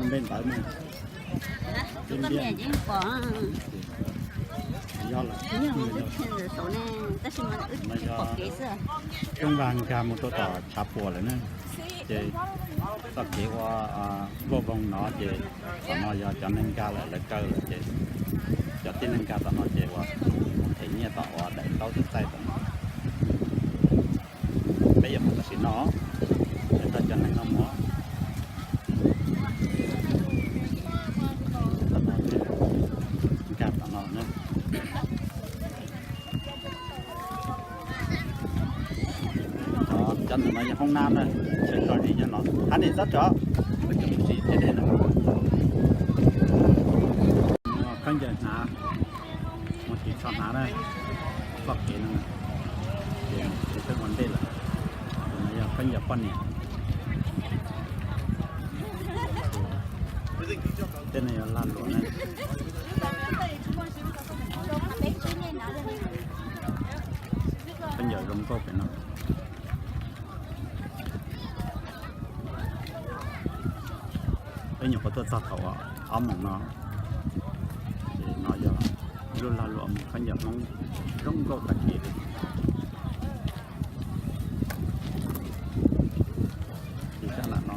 Npe ntawv ne, yog lawm, no yog coob vaj nkag mus rau tom tshav puam lawm na. Ces txoj kev ua voj voog no ces tom no yog cov neeg nkag lawm lawv kaw lawm ces cov tib neeg nkag tom no ces ua them nyiaj tom uas daim ntaub txaij tom no. Peb yuav mus tam sim no, peb coj cov neeg no mus. Nkag tom no na. Cov ntawm no yog hoob nab na, tsheb tso zis nyob no. Hab nim txob tso, peb cov mus tsis thiab dej no. Khaub ncaws hnav, mus tsis tso hnav na, txoj kev no, ces peb ua ntej lawm. Tus no yog khaub ncaws poj niam. Tej no yog lag luam na. Khaub ncaws zoo nkauj pem no. Peb nyuam qhuav tuaj txog thaum ob moos no, ces no yog lub lag luam mus khaub ncaws Hmoob zoo nkauj tag kev li. Ces sab nram no,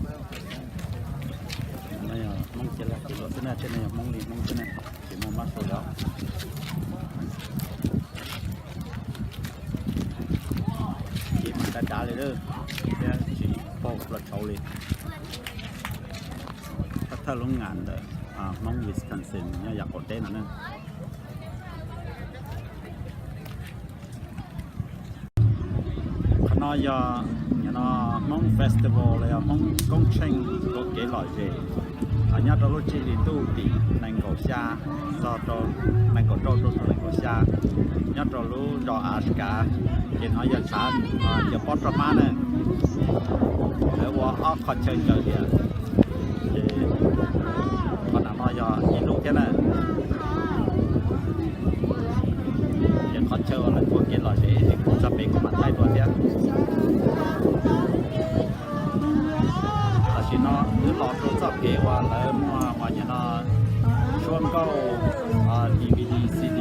no yog Hmoob cia lag cia luam xwb na, tej no yog Hmoob li Hmoob xwb na, tsis muaj mab sau li os. Ces mas dav dav li lawm thiab tsis paug los tshauv li. Thawj thawj lub ngam ntawm Hmoob Wisconsin nyob yav qaum teb no na. Qhov no yog, no Hmoob Festival los yog Hmoob Koob Tsheej ua kev lom zem nyob rau lub tsib hlis ntuj tim nees nkaum xya txog rau nees nkaum rau rau nees nkaum xya nyob rau lub zos Av Kav. Ces no yog tshav ncaws pob roj hmab na, lawv ua ob qho chaw ncaws tias, ces qhov nram no yog ib lub thiab na. Ces qhov chaw uas lawv ua kev lom zem es kuv txog pem kuv mam thaij dua thiab. Tam sim no wb los rau txoj kev uas lawv muag uas nyuam no suab nkauj, D V D, C D,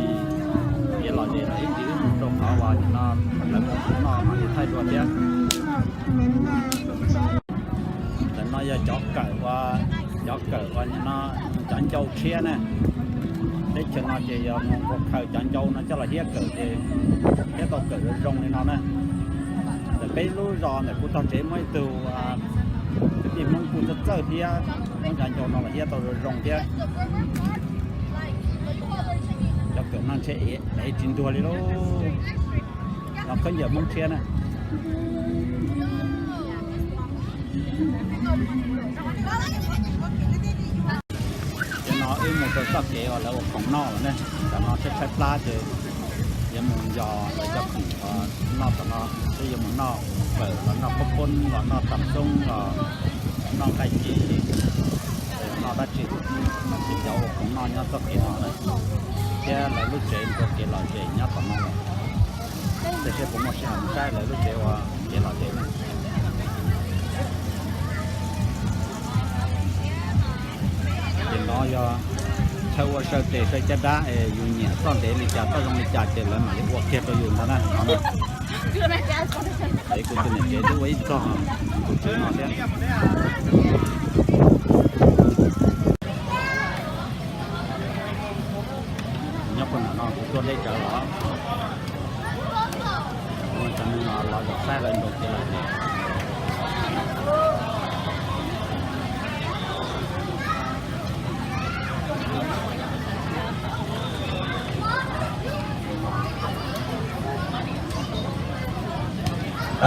kev lom zem los ib ntsis wb mus rau qhov uas nyuam no lawv muag khoom noj mam li thaij dua thiab. Ntawm no yog cov kawm ua, cov kawm ua nyuam no cov ncau tshiab na. Teb chaws no ces yog mus ua khaws cov ncau no coj los hiab kawm ces thiaj tau kawm zoo zoo li no na. Ntawm peb lub zos ntawm kuv tog tsev muaj ib tug kwv tij Hmoob kuj txawj txawj hiab cov ncau no los hiab tau zoo zoo thiab. Cov kawm no ntshe ev tsis ntuag li lauj. No khaub ncaws Hmoob tshiab na. Ces no wb mus rau txoj kev uas lawv ua khoom noj lawm ne. Tam no tshaib tshaib plab ces yuav mus yos lawv cov khoom uas noj tom no, twb yuav mus noj fawm los noj pab poob los noj tam xoob los noj nqaij ci, noj dab tsi. Cov ua khoom noj nyob txoj kev no na, thiab lawv lub tsev ua kev lom zem nyob tom no lawm. Tiam sis kuv muaj sij hawm mus saib lawv lub tsev ua kev lom zem na. Ces no yog chaw ua saw tes saw caj dab es yus nyiam txoj ntev li cas txoj zoo li cas ces lawv mam li ua kiag rau yus ntag na no. Es kuv tus niam tsev twb ua ib txoj tus tsev no thiab. Nyob puag nram no kuv tuaj deb tsawv los, cov neeg los zaum saib lawv nkaus kev lom zem.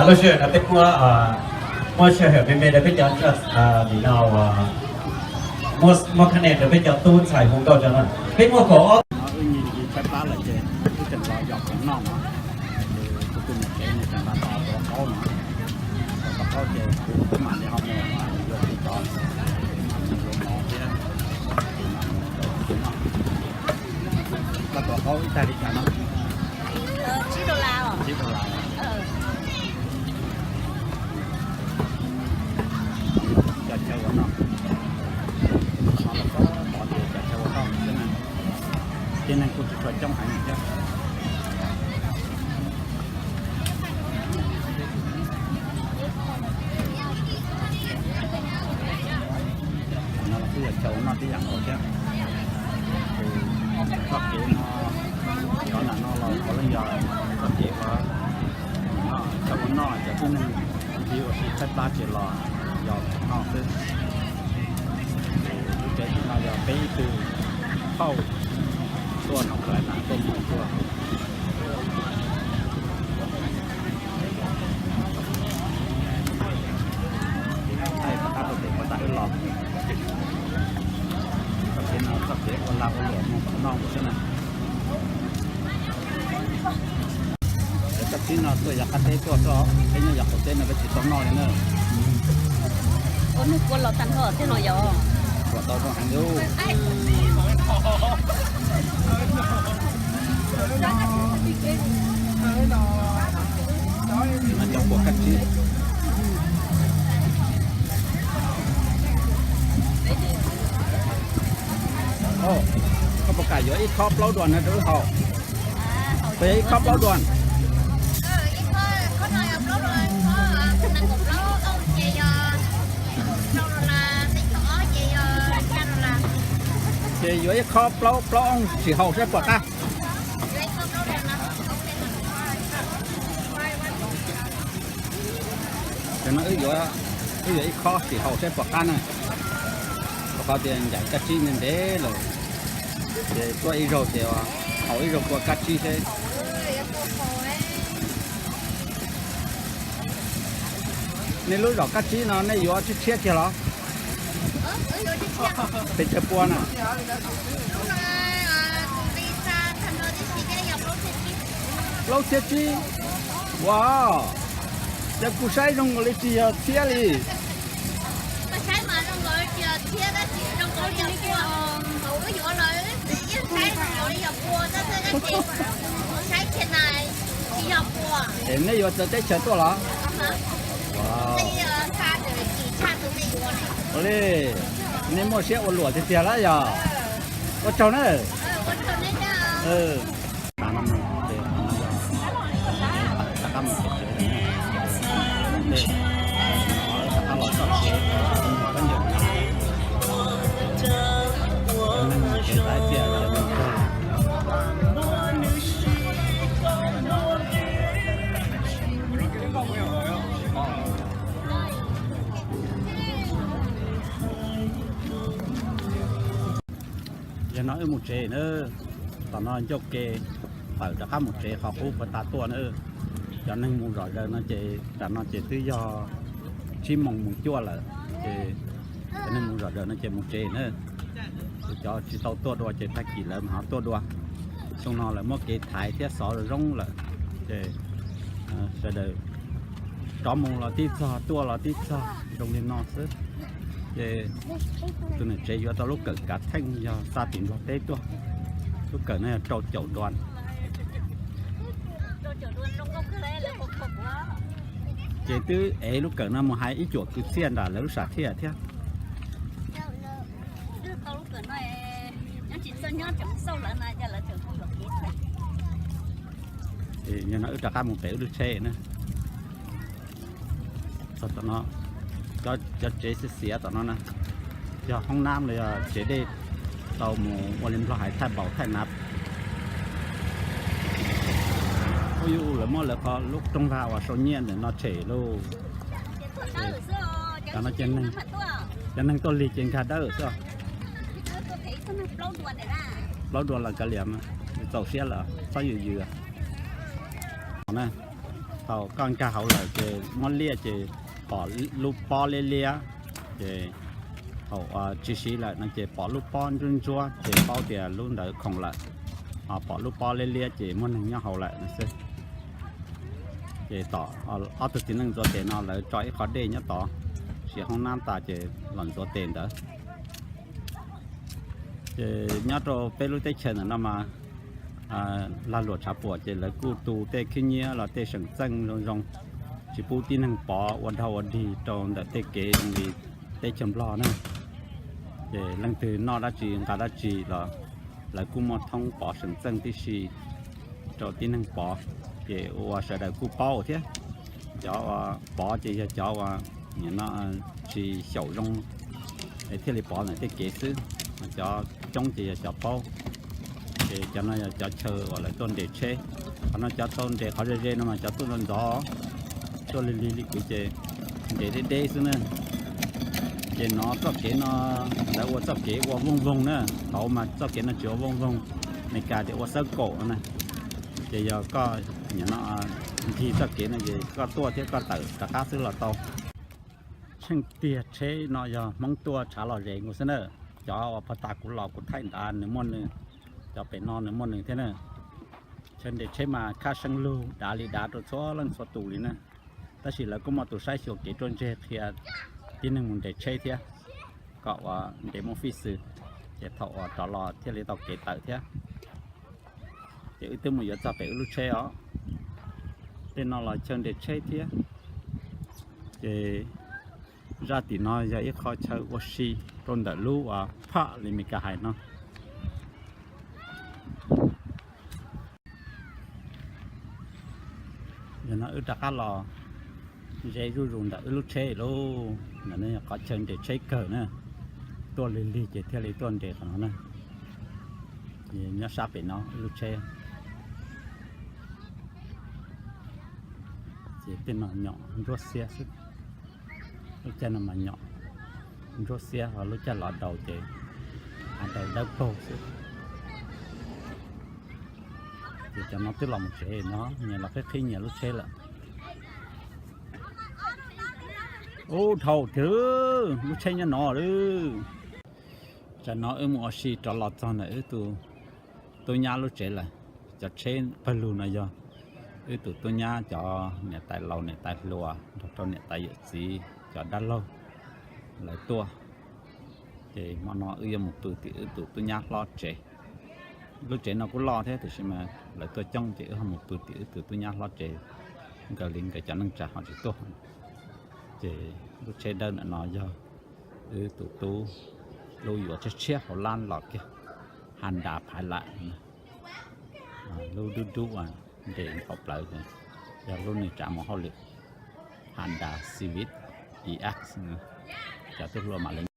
Lub sij hawm no peb muab, muab sij hawm me me rau peb cov, nim no uas muab, muab khab ne rau peb cov tub ntxhais hu nkauj tso no. Peb muaj kaum ob. Wb nyiag tshaib plab lawm ces wb tseem los yos khoom noj no. Kuv tus niam tsev nws tseem nqa tos tuav qaub no, tos qaub ces kuv mam li ho mus yuav kuv cov, mam mus yuav mov thiab, ces mam mus rau kuv noj. Koj tuav qaub ib tag li cas no? Tsib dollar. Cov chaw ua noj. Tib neeg kuj tsis tshua coob heev thiab. No los kuj yog chaw noj tib yam nkaus thiab. Txoj kev no, cov nram no los puav leej yog txoj kev uas cov ua noj, cov tib neeg ib ua si tshaib plab ces los yos noj xwb. Lub tsev tim no yog peb ib tug phauj tuaj nov kawm na tuaj mus tuaj. Thaij rov qab rau pem puas tas wb los. Txoj kev no txoj kev ua lag ua luam mus tom no mus xwb na. Cov tib no tuaj yav qab teb tuaj, peb nyob yav qaum teb no peb tsis tau noj li na. Ua neeg kua los tag nrho thiab no yog. Kua tau zoo heev li. No cov kua kab tsib. Koj puas kam yuav ib khob plaub duas no rau wb haus? Puas yog ib khob plaub duas? Ces yuav ib khob plaub plaub ooj sim haus saib puas qab. Ces no wb yuav, wb yuav ib khob sim haus saib puas qab na. Rau qhov tias ncaim kab tsib ntev ntev lawm, ces tuaj ib zaug ces haus ib zaug kua kab tsib seb. Nej lub zos kab tsib no nej yuav tshiab tshiab kiag los? Pes tsawg pua na? Plaub txhiab tsib. Ua, cas kuv saib zoo nkaus li tsis yog txhiab li. Es nej yuav txawv teb chaws tuaj los? Ua li, nej muaj siab ua luam tiag tiag lawm yog. Ua tsaug na. Yog no wb mus tsev na. Tom no ncauj ke, tawm rov qab mus tsev qhov qub puas tas tuaj na. Cov neeg mus zom zaws no ces tam no ces twb yog tsib moos mus cuaj lawm ces cov neeg mus zom zaws no ces mus tsev na. Cov tsis tau tuaj dua ces tag kis lawv mam ho tuaj dua. Xyoo no lawv muab kev thaiv thiab xov zoo lawm ces sawv daws rov mus los tib txog, tuaj los tib txog, zoo li no xwb. Ces tus niam tsev yuav tau lub kawm kav theej yog xa tim Nplog teb tuaj. Lub kawm no yog rau caum duas. Ces twb ev lub kawm no mus hais ib cuam kwv txhiaj nram lawv lub sam thiaj thiab. Yog no wb rov qab mus pem wb lub tsheb na. Txog tom no, cov tsev xiav xiav tom no na, yog hoob nab los yog tsev dej, tau mus ua li Nplog hais thaij npaum thaij nav. Ub, yuav lawv muab lawv qhov lub rooj vag uas sau nyiaj ntawm no tshem lauj. Cov no, cov neeg tuaj lig ces nkag dawb xwb. Plaub duas lawm kav liam, txaus siab lawm txhob yws yws. Thaum koj nkag hauv lawm ces muab liaj ces pom lub pob liab liab, ces thaum tsis siv lawm no ces pom lub pob ntsuab ntsuab ces paub tias lub ntawd khoom lawm. Ho pom lub pob liab liab ces muaj neeg nyob hauv lawm no xwb. Ces tom ob tug txiv neej ntxuav tes no lawv tso ib qho dej nyob tod, siv hoob nab tas ces los ntxuav tes ntawd. Ces nyob rau peb lub teb chaws ntawm no mas lag luam tshav puam ces lawv kuj tu tej khib nyiab los tej seem txeej zoo zoo, tsis pub tib neeg pov ua dog ua dig rau ntawm tej kev zoo li teb chaws Nplog na. Ces leej twg noj dab tsi nqa dab tsi los Lawv kuj muaj thoob pov seem txeej tib si rau tib neeg pov, ces ua sawv daws kuj paub thiab. Cov uas pov ces yog cov uas nim no tsis xyaum zoo es thiaj li pov ntawm tej kev xwb, cov coob ces yog cov paub. Ces cov no yog cov chaw uas lawv tuaj nres tsheb. Qhov no cov tau nres qhov ze ze no mas cov tuaj ntxov ntxov, tuaj lig lig li kuv ces nres deb deb xwb na. Ces no txoj kev no lawv ua txoj kev ua vooj voog na, thaum mas txoj kev no tsis ua vooj voog, Meskas tias ua xab kaum no na. Ces yog koj nim no nkig txoj kev no ces koj tuaj thiab koj tawm rov qab xwb los tau. Tsheej tiag tsheb no yog Hmoob tuaj tshav los zes nkaus xwb na. Cov uas pov tas kuv los kuv thaij nrad nws muaj nws, cov pem no nws muaj nws thiab na. Chaw nres tsheb mas khab seeb lug dav li dav rau txhua leej txhua tus li na. Tab sis lawv kuj muaj tus saib xyuas kev ruaj ntseg qhia tib neeg mus nres tsheb thiab, kom uas nres muaj fij xwm, ces thaum uas rov los thiaj li tau kev tawm thiab. Ces wb twb mus yuav txog pem wb lub tsheb os. Tej no los chaw nres tsheb thiab. Ces zaj tim no yog ib qho chaw ua si rau ntawm lub uas phaj li Meskas hais no. Yog no wb rov qab los ze zuj zus ntawm wb lub tsheb lauj. Ntawm no yog qhov chaw nres tsheb kawg na. Tuaj lig lig ces thiaj li tuaj nres qhov no na. Nyob sab pem no wb lub tsheb. Ces tej no nyom ntsuab xiab xwb. Lub caij no mas nyom ntsuab xiab, ho lub caij los daus ces hav daus dawb paug xwb. Ces cov no twb los mus tsev no, nyias los qhib qhib nyias lub tsheb lawm. Ub, dhau tiag, lub tsheb nyob no lawm. Tsam no wb mus ua si rov los txog ntawm wb tus tub nyab lub tsev lawm. Cov tsheb pawg lug no yog wb tus tub nyab cov niam tais laus niam tais hluas nrog rau niam tais yawm txiv cov dab laug lawv tuaj. Ces hmo no wb yuav mus pw tim wb tus tub nyab hlob tsev. Lub tsev no kuj loj thiab tiam sis mas lawv tuaj coob ces wb ho mus pw tim wb tus tub nyab hlob tsev, nkawd li nkawd cov neej tsa ho tsis tuaj. Ces lub tsheb dawb ntawm no yog wb tus tub lub yuav tshiab tshiab hauv lab los kiag, Honda Pilot, lub dub dub nres nkaus plawv, yog lub nws tsav mus hauj lwm, Honda Civic E X, cov tub hluas mam li